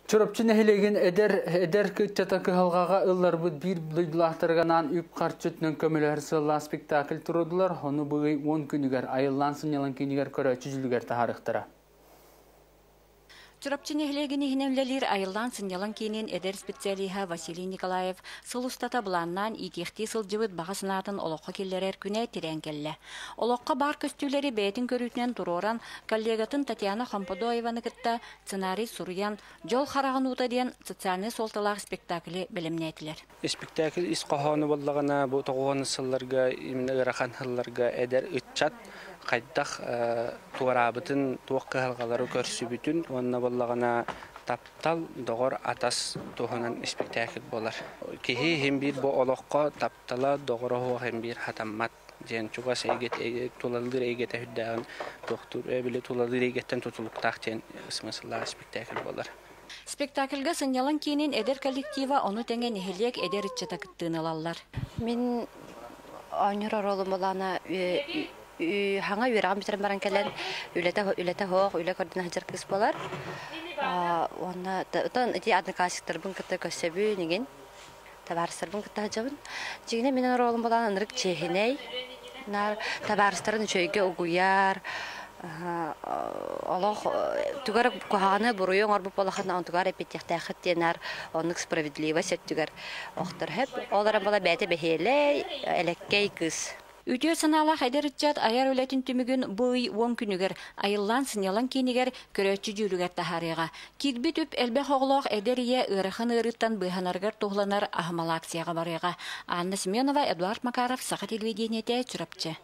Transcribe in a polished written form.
Чурапчы нэһилиэгин эдэр эдэр ыччата кыһалҕаҕа ылларбыт биир дойдулаахтарыгар үп-харчы өттүнэн көмөлөһөр сыаллаах спектакль туруордулар. Ону бу ый 10 күнүгэр Айыллаан сынньалаҥ киинигэр көрөөччү дьүүлүгэр таһаарыахтара. Чурапчы нэһилиэгин иһинэн үлэлиир Айыллаан сынньалаҥ киинин эдэр специалиһа Василий Николаев сыл устата былааннаан иитиэхтии сылдьыбыт баҕа санаатын олоххо киллэрэр күнэ тирээн кэллэ. Олоххо баар көстүүлэри бэйэтин көрүүтүнэн туруоран, коллегатын Татьяна Хомподоеваны кытта сценарий суруйан, Дьол хараҕын уута диэн социальнай суолталаах спектакли бэлэмнээтилэр. Спектакль ис хоһооно буоллаҕына, бу тоҕуһун сылларга, именно ыарахан сылларга эдэр ыччат хайдах туораабытын, туох кыһалҕалары көрсүбүтүн уонна буоллаҕына таптал, доҕор, атас туһунан спектакль буолар. Киһи иһин биир бу олоххо таптала, доҕоро суох иһин биир хатаммат диэн чугас эйгэ тулалыыр эйгэтэ үрдээҕин туохтуур били тулалыыр эйгэттэн тутулуктаах диэн смысллаах спектакль буолар. Спектакльга сынньалаҥ киинин эдэр коллектива, ону тэҥэ нэһилиэк эдэр ыччата кыттыыны ылаллар. Мин оонньуур оруолум буолаана хаҥа үөрэҕин бүтэрэн баран кэлэн үлэтэ үлэтэ суох үлэ көрдөнө сылдьар кыыс буолар. Уонна оттон ити одноклассниктарбын кытта көрсөбүн игин табаарыстарбын кытта сылдьабын. Дьиҥинэ мин оруолум буолан ынырык чиэһинэй, наар табаарыстарын үчүгэйгэ угуйар, олох тугу эрэ куһаҕаны буруйу оҥорбут буоллаххына онтугар эппиэттиэхтээххит диэн наар оннук справедливость өттүгэр охтор сөп. Ол эрэн буола бэйэтэ бэһиэлэй, элэккэй кыыс. Үтүө санаалаах эдэр ыччат айар үлэтин түмүгүн бу ый 10 күнүгэр Айыллаан сынньалаҥ киинигэр көрөөччү дьүүлүгэр таһаарыаҕа. Киирбит үп элбэх оҕолоох эдэр ийэ ыарахан ыарыыттан быыһанарыгар туһуланар аһымал акцияҕа барыаҕа. Анна Семенова, Эдуард Макаров, Саха телевидениетэ, Чурапчы.